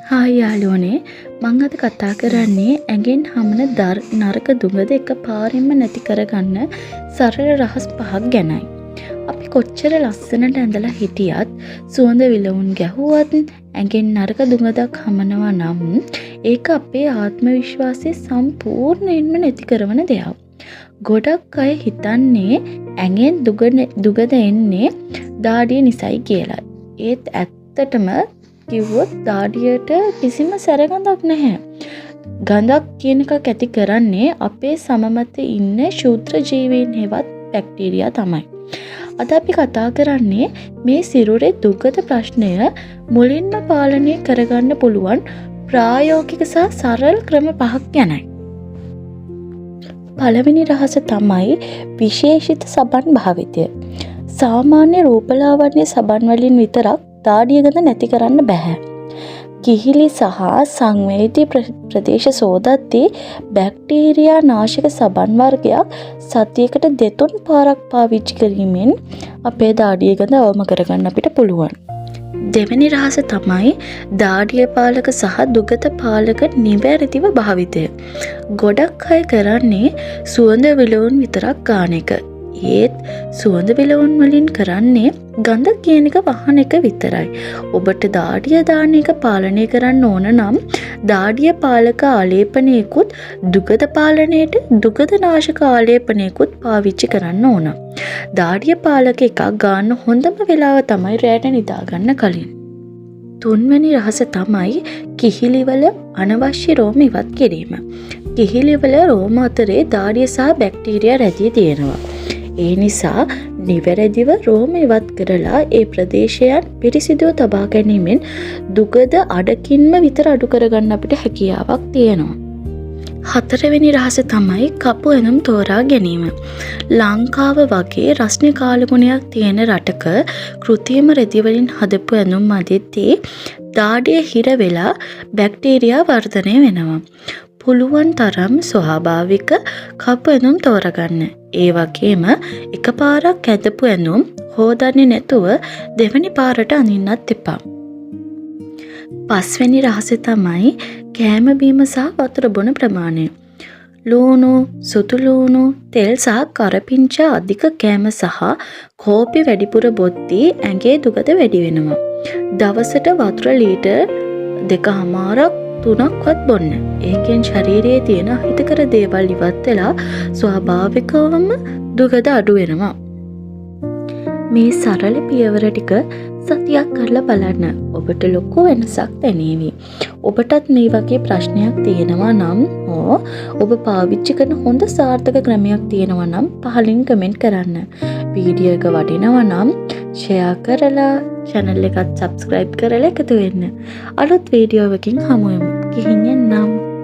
Hi යාළුවනේ, මං අද කතා කරන්නේ ඇඟෙන් හමන නරක දුගඳ එක පාරින්ම නැති කරගන්න සරල රහස් පහක් ගැනයි. අපි කොච්චර ලස්සනට ඇඳලා හිටියත්, සුවඳ විලවුන් ගැහුවත් ඇඟෙන් නරක දුගඳක් හමනවා නම් ඒක අපේ ආත්ම විශ්වාසය සම්පූර්ණයෙන්ම නැති කරවන දෙයක්. ගොඩක් අය හිතන්නේ ඇඟෙන් දුගඳ එන්නේ දාඩිය නිසයි කියලා. ඒත් ඇත්තටම කිව්වොත් දාඩියට කිසිම සැර ගඳක් නැහැ. ගඳක් කියන එකක් ඇති කරන්නේ අපේ සම මත ඉන්න ක්ෂුද්‍ර ජීවීන් හෙවත් බැක්ටීරියා තමයි. අද අපි කතා කරන්නේ මේ සිරුරේ දුගඳ ප්‍රශ්නය මුලින්ම පාලනය කරගන්න පුළුවන් ප්‍රායෝගික සහ සරල ක්‍රම පහක් ගැනයි. පළවෙනි රහස තමයි විශේෂිත සබන් භාවිතය. සාමාන්‍ය රූපලාවන්‍ය සබන් වලින් විතරක් දාඩිය ගඳ නැති කරන්න බැහැ. කිහිලි සහ සංවේදී ප්‍රදේශ සෝදද්දී බැක්ටීරියා නාශක සබන් වර්ගයක් සතියකට දෙතුන් පාරක් පාවිච්චි කිරීමෙන් අපේ දාඩිය ගඳ අවම කරගන්න අපිට පුළුවන්. දෙවෙනි රහස තමයි දාඩිය පාලක සහ දුගඳ පාලක නිවැරදිව භාවිතය. ගොඩක් අය කරන්නේ සුවඳ විලවුන් විතරක් ගාන එක. ඒත් සුවඳ විලවුන් වලින් කරන්නේ ගඳ කියන එක වහන එක විතරයි. ඔබට දාඩිය දාන එක පාලනය කරන්න ඕන නම් දාඩිය පාලක ආලේපනයකුත් දුගඳ පාලනයට දුගඳ නාශක ආලේපනයකුත් පාවිච්චි කරන්න ඕන. දාඩිය පාලක එකක් ගන්න හොඳම වෙලාව තමයි රෑට නිදාගන්න කලින්. තුන්වැනි රහස තමයි කිහිලිවල අනවශ්‍ය රෝම ඉවත් කිරීම. කිහිලිවල රෝම අතරේ දාඩිය සහ බැක්ටීරියා රැඳී තියෙනවා. ඒ නිසා නිවැරදිව රෝම ඉවත් කරලා ඒ ප්‍රදේශයන් පිරිසිදුව තබා ගැනීමෙන් දුගඳ අඩකින්ම විතර අඩු කරගන්න අපිට හැකියාවක් තියෙනවා. හතරවෙනි රහස තමයි කපු ඇඳුම් තෝරා ගැනීම. ලංකාව වගේ රස්නේ කාලගුණයක් තියෙන රටක කෘතිම රෙදි වලින් හදපු ඇඳුම් අඳිද්දී දාඩිය හිර වෙලා බැක්ටීරියා වර්ධනය වෙනවා. පුළුවන් තරම් ස්වාභාවික කපු ඇඳුම් තෝරගන්න. ඒ වගේම එකපාරක් ඇඳපු ඇඳුම් හෝදන්නේ නැතුව දෙවනි පාරට අඳින්නත් එපා. පස්වෙනි රහස තමයි කෑම බීම සහ වතුර බොන ප්‍රමාණය. ලූණු, සුදු ලූණු, තෙල් සහ කරපිංචා අධික කෑම සහ කෝපි වැඩිපුර බොද්දී ඇඟේ දුගඳ වැඩි වෙනවා. දවසට වතුර ලීටර් 2.5ක් 3ක්වත් බොන්න. ඒකෙන් ශරීරයේ තියෙන අහිතකර දේවල් ඉවත් වෙලා ස්වාභාවිකවම දුගඳ අඩු වෙනවා. මේ සරල පියවර ටික සතියක් කරලා බලන්න. ඔබට ලොකු වෙනසක් දැනේවි. ඔබටත් මේ වගේ ප්‍රශ්නයක් තියෙනවා නම් හෝ ඔබ පාවිච්චි කරන හොඳ සාර්ථක ක්‍රමයක් තියෙනවා නම් පහලින් කමෙන්ට් කරන්න. වීඩියෝ එක වටිනවා නම් ෂෙයා කරලා චැනල් එකත් සබ්ස්ක්‍රයිබ් කරලා එකතු වෙන්න. අලුත් වීඩියෝවකින් හමු වෙමු. ගිහින් එන්නම්.